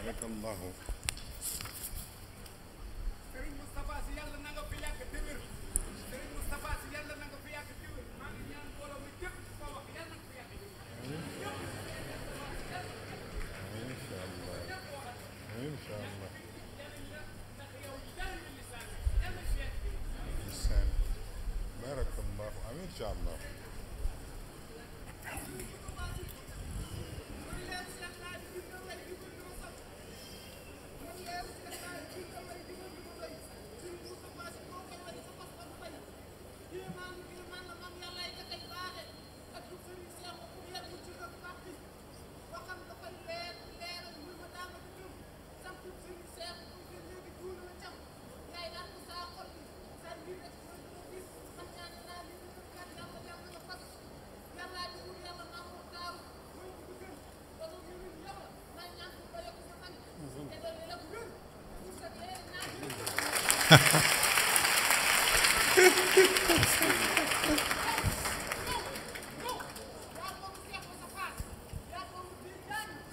الله Serigne Moustapha Sy yàlla na nga fi yàgg te wér Serigne Moustapha Sy yàlla na nga fi yàgg te wér maa ngi ñaan mbooloo mi képp ko wax yàlla na nga fi yàgg te wér إن شاء الله بارك الله إن شاء الله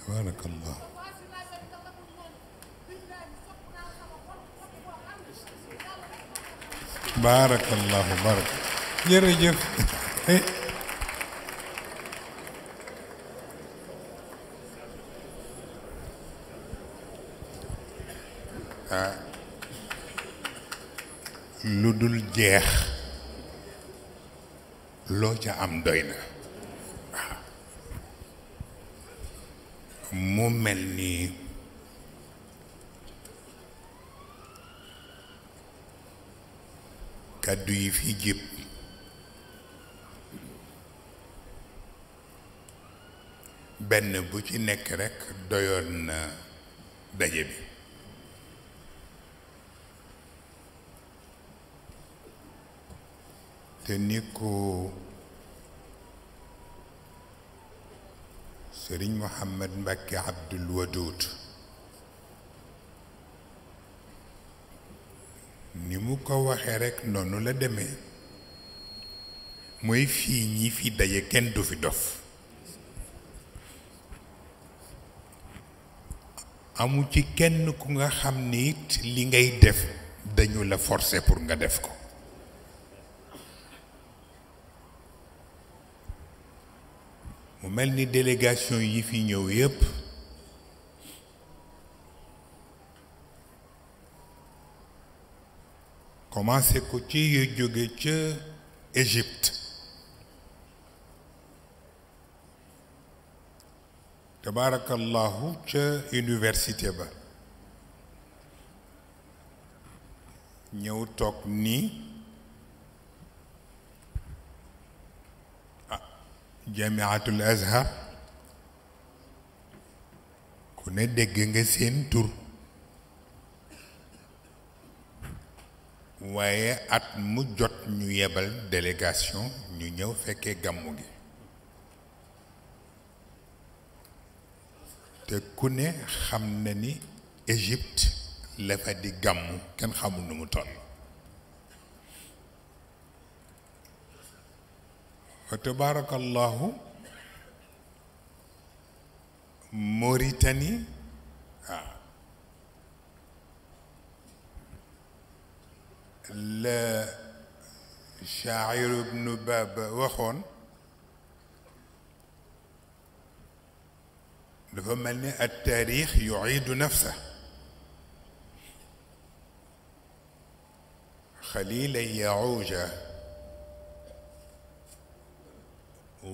بارك الله بارك الله بارك jërëjëf lu dul jeex loo ca am doy na waaw mu mel ni kàddu yi fi jib benn bu ci nekk rekk doyoon na daje bi te ni ko Serigne Mohamed Mbacké Abdoul Wadoud ni mu ko waxee rekk noonu la demee mooy fii ñi fi daje kenn du fi dof amu ci kenn ku nga xam ni it li ngay def dañu la forcer pour nga def ko mu mel ni délégation yi fi ñëw yépp commencé ko ci yu jóge ca Égypte tabarakallahu ca université ba ñëw toog nii jamiatul azhar ku ne dégg nga seen tur waaye at mu jot ñu yebal délégation ñu ñëw fekkee gàmmu gi te ku ne xam na ni Égypte la fa di gàmmu kenn xamul nu mu toll fa tabarakallahu Mauritanie la shaa'ir ibnu Baba waxoon dafa mel ni at-taarix yu'iidu nafsa xalilan ya'uuja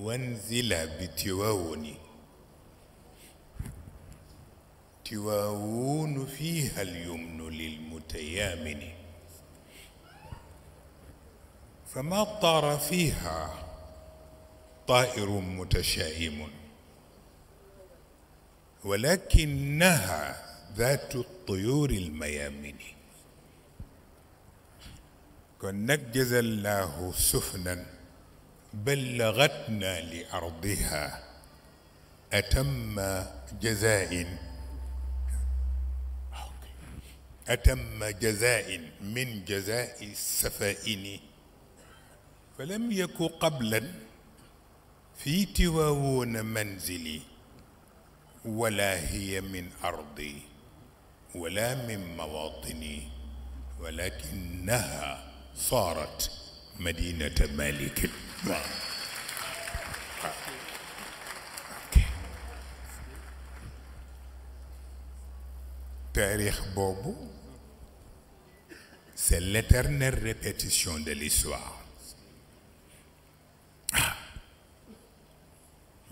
wanzila bi Tiwaawuni Tiwaawunu fiiha al-yumnu lil-mutayaamini فما طار فيها طائر متشائم ولكنها ذات الطيور الميامن كن نجز الله سفنا بلغتنا لأرضها أتم جزاء من جزاء السفائن فلم يك قبلا في تواوون منزلي ولا هي من أرضي ولا من مواطني ولكنها صارت مدينة مالك. تاريخ بوبو c'est l'éternelle répétition de l'histoire.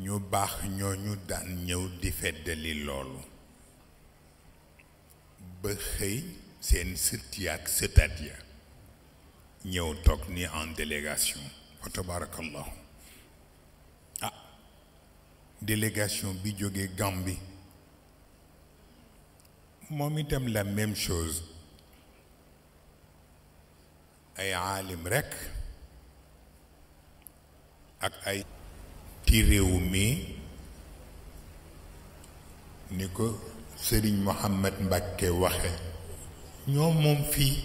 ñu baax ñooñu daan ñëw di feddali loolu ba xëy seen sët ya ak sëtaat ya ñëw toog ni en délégation wa tabarakallahu. Délégation bi jóge Gambie moom itam la même chose, ay aalim rekk ak ay ci réew mi ni ko Serigne Mohamed Mbacké waxe ñoom moom fii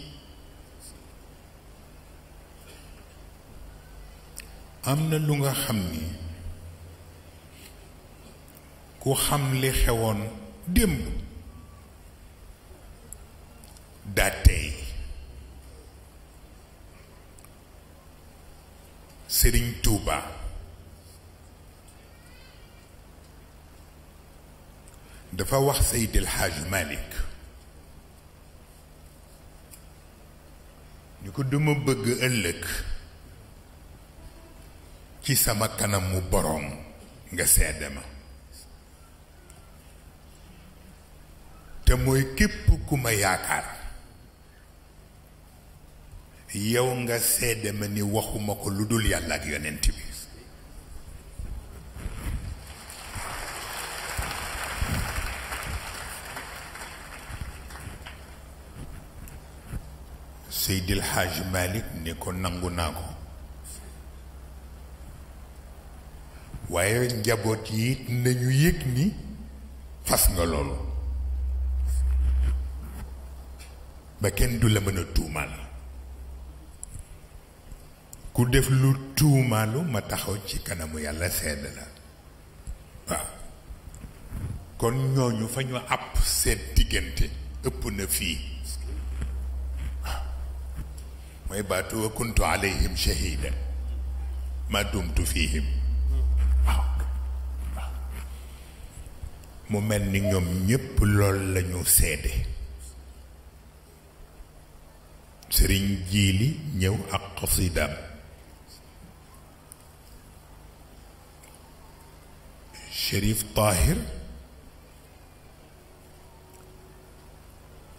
am na lu nga xam ni ku xam li xewoon démb daa tey. Serigne Touba dafa wax Seydi Hadj Malick ñu ko duma bëgg ëllëg ci sama kanamu boroom nga seede ma te mooy képp ku ma yaakaar yow nga seede ma ni waxuma ko lu dul yàlla ak yonent bi. Seydil Hadj Malick ni ko nangu naa ko waaye njaboot yi nañu yëg ni fas nga loolu ba kenn du la mën a tuumaal. ku def lu tuumaalu ma taxaw ci kanamu yàlla sedd la. waaw kon ñooñu fa ñu àpp seen diggante ëpp na fii. waaw mooy baatu wa kuntu alayhim shahida ma dumtu fihim. waaw waaw mu mel ni ñoom ñépp lool lañu seede. sëriñ jiili ñëw ak xasidaam Chérif Tahir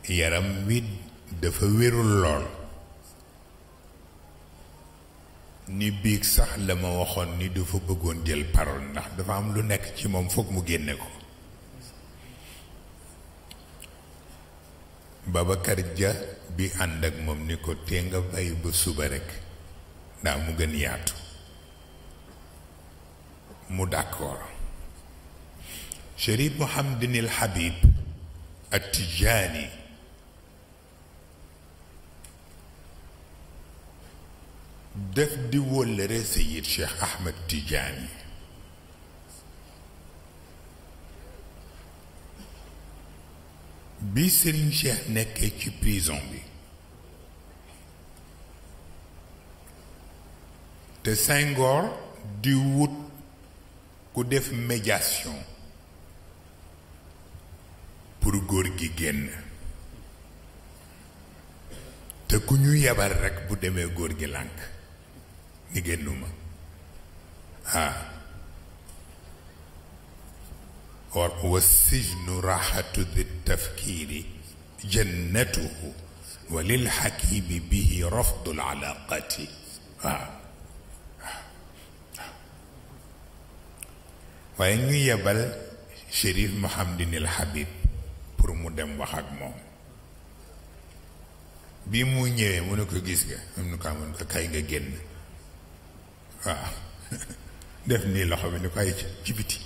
yaram wi dafa wérul lool ni biig sax la ma waxoon ni dafa bëggoon jël parole ndax dafa am lu nekk ci moom foog mu génne ko. Babacar Dia bi ànd ak moom ni ko tee nga bàyyi ba suba rekk ndax mu gën yaatu mu d'accord. Chérif Mouhamadinil Habib At-Tijani def di wóllëre Seyid Cheikh Ahmed Tijani bi Serigne Cheikh nekkee ci prison bi te Senghor di wut ku def médiation pour góor gi génn te ku ñu yebal rekk bu demee góor gi lànk ni génnuma wa sijnu raxatu di tafkiiri jannatuhu wa lil xakimi bihi rafdul alaqati. waaye ñu yebal Chérif Mouhamadinil Habib pour mu dem wax ak moom bi mu ñëwee mu ne ko gis nga am na ko amoon ko kay nga génn. waaw def nii loxo bi ni ko ay ci biti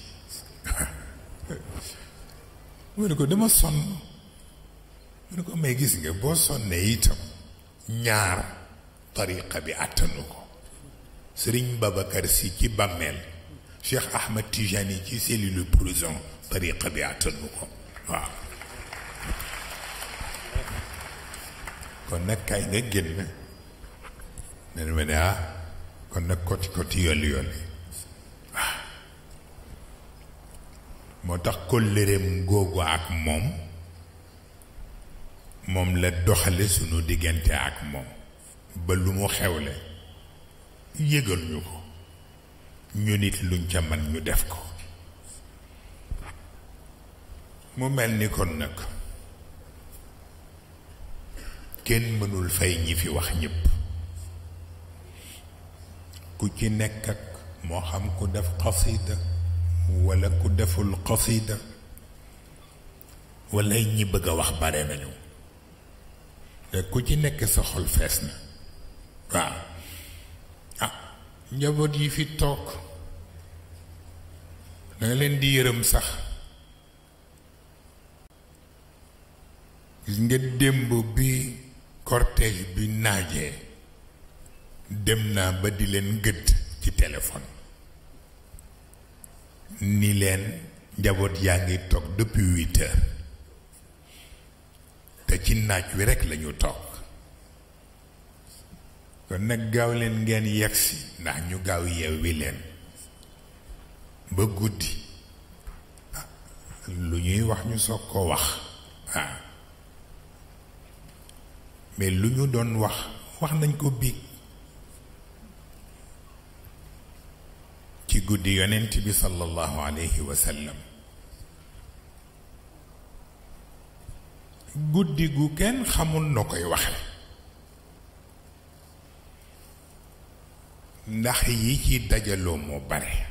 mu ne ko dama sonn mu ne ko may gis nga boo sonnee itam ñaar tariqa bi àttanu ko. Serigne Babacar Sy ci bàmmeel Cheikh Ahmed Tijani ci cellule prison tariqa bi àttanu ko. waaw kon nag kay nga génn nen ma ne kon nag koti yolli waaw moo tax kóllëreem googu ak moom la doxale sunu diggante ak moom ba lu mu xewle yëgal ñu ko ñu nit luñ ca man ñu def ko mu mel ni kon nag kenn mënul fay ñi fi wax ñépp ku ci nekk ak moo xam ku def xasida walla ku deful xasida walla ñi bëgg a wax bare nañu te ku ci nekk sa xol fees na waaw njaboot yi fi toog danga leen di yërëm sax gis nga démb bi cortège bi naajee dem naa ba di leen gëdd ci téléphone ni leen njaboot yaa ngi toog depuis 8 heures te ci naaj wi rekk lañu toog kon nag gaaw leen ngeen yegsi ndax ñu gaaw yeewi leen ba guddi lu ñuy wax ñu soog ko wax mais lu ñu doon wax nañ ko biig ci guddi yonent bi sallallahu alayhi wa sallam guddi gu kenn xamul na koy waxe ndax yi ci dajaloo moo bare